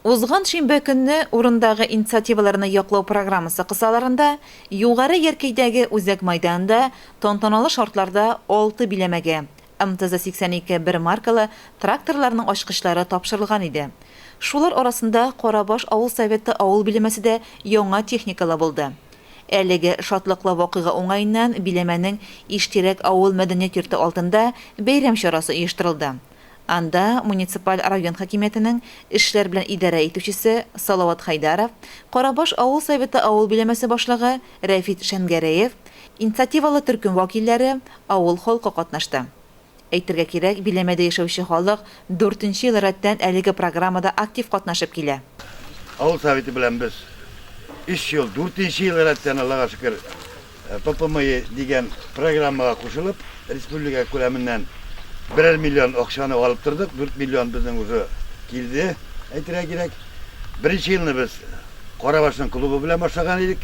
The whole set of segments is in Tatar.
Узган шимбә көнне урындагы инициативаларны яклау программасы кысаларында Югары Яркәйдәге Үзәк мәйданында тантаналы шартларда алты биләмәгә МТЗ-82 бер маркалы тракторларның ачкычлары тапшырылган иде. Шулар арасында Карабаш авыл Советы авыл биләмәсе дә яңа техникалы булды. Әлеге шатлыклы вакыйга уңаеннан биләмәнең Иштирәк авыл мәдәният йорты алдында бәйрәм чарасы оештырылды. Анда муниципаль район хакимиятенең эшләр белән идарә итүчесе Салават Хәйдаров, Карабаш авыл Советы авыл биләмәсе башлыгы Рәфит Шәнгәрәев, инициативалы төркем вәкилләре, авыл халкы катнашты. Әйтергә кирәк, биләмәдә яшәүче халык дүртенче ел рәттән әлеге программада актив катнашып килә. Авыл Советы белән без өч ел, дүртенче ел рәттән, Аллага шөкер, ППМИ дигән программага кушылып, республика күләменнән берәр миллион акчаны алып тордык. 4 миллион безнең уже килде, әйтергә кирәк. Беренче елны без Карабашның клубы белән башлаган идек.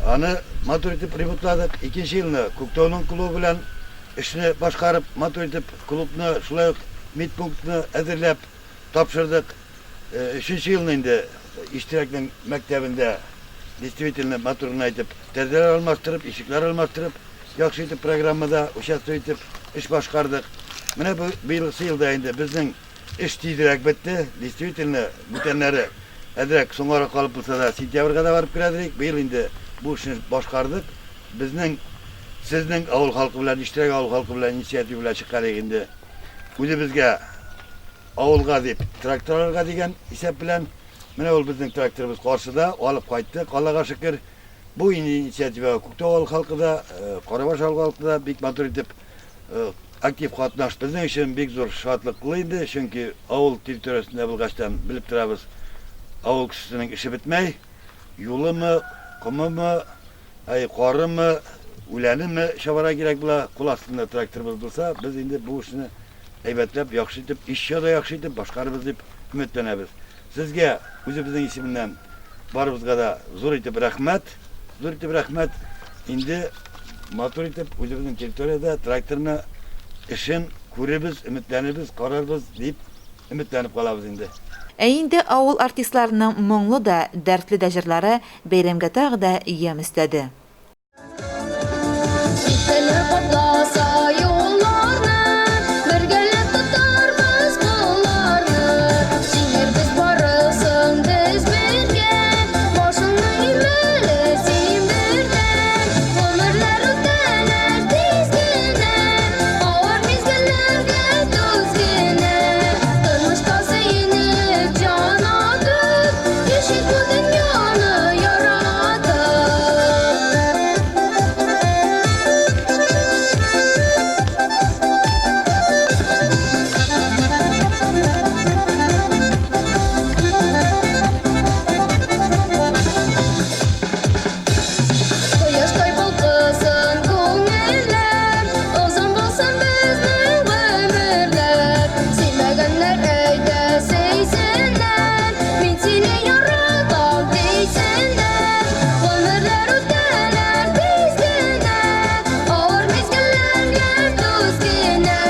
Аны матур итеп ремонтладык. Икенче елны Күктауның клубы белән эшне башкарып, матур итеп клубны, шулай ук медпунктны әзерләп тапшырдык. Өченче елны инде Иштирәкнең мәктәбендә действительно матур гына итеп тәрәзәләр алмаштырып, ишекләр алмаштырып, яхшы итеп программада участвовать итеп эш башкардык. Менә бу быелгысы елда инде безнең эш тизрәк бетте. Действительно, бүтәннәре әзрәк соңгарак калып булса да, сентябрьгә дә барып керәдер идек. Быел инде бу эшне башкардык. Безнең сезнең авыл халкы белән, Иштирәк авыл халкы белән инициатива белән чыккан идек инде. Үзебезгә Авылга дип, трактор алырга дигән исәп белән. Менә ул безнең тракторыбыз каршыда, алып кайттык, Аллага шөкер. Бу инициативага Күктау авыл халкы да, Карабаш авыл халкы да бик матур итеп актив катнашты. Безнең өчен бик зур шатлыклы инде, чөнки авыл территориясендә булгачтан белеп торабыз, авыл кешесенең эше бетмәй. Юлымы, комымы, әй, карымы, үләнеме чабарга кирәк була. Кул астында тракторыбыз булса, без инде бу эшне әйбәтләп, яхшы итеп, еще да яхшы итеп башкарырбыз дип өметләнәбез. Сезгә үзебезнең исеменнән барыбызга да зур итеп рәхмәт, зур итеп рәхмәт. Инде матур итеп үзебезнең территориядә тракторны эшен күрербез, өметләнербез, карарбыз дип өметләнеп калабыз инде. Ә инде авыл артистларының моңлы да, дәртле дә җырлары бәйрәмгә тагы да ямь өстәде. Киткәннәр капласа юлларны, Бергәләп тотарбыз кулларны. Җиңәрбез барысын без бергә, Башыңны имәле син бердәм. Гомерләр үтәләр тиз генә, Авыр мизгелләргә түз генә. Тормышка сөенеп җан атып, Яшик бу дөньяны яратып. Кояштай балкысын күңелләр, Озын булсын безнең гомерләр. Сөймәгәннәр әйтә сөйсеннәр, Мин сине яратам дисеннәр. Гомерләр үтәләр тиз генә, Авыр мизгелләргә түз генә.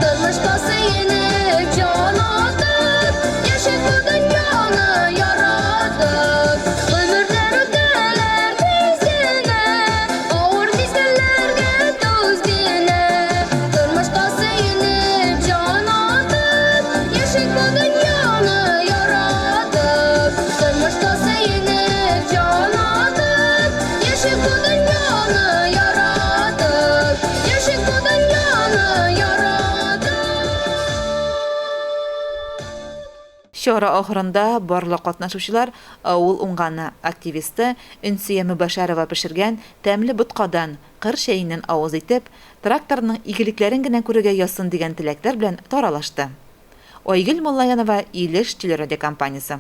Тормышка сөенеп җан атып, Яшик бу дөньяны яратып. Гомерләр үтәләр тиз генә, Авыр мизгелләргә түз генә. Тормышка сөенеп җан атып, Яшик бу дөньяны яратып. Тормышка сөенеп җан атып, Яшик бу дөньяны яратып. Яшик бу дөньяны яратып. Чара ахырында барлык катнашучылар авыл уңганы, активисты Өнсия Мөбәшәрова пешергән тәмле боткадан, кыр чәеннән авыз итеп, тракторның игелекләрен генә күрергә язсын дигән теләкләр белән таралышты. Айгөл Муллаянова, Илеш телерадиокомпаниясе.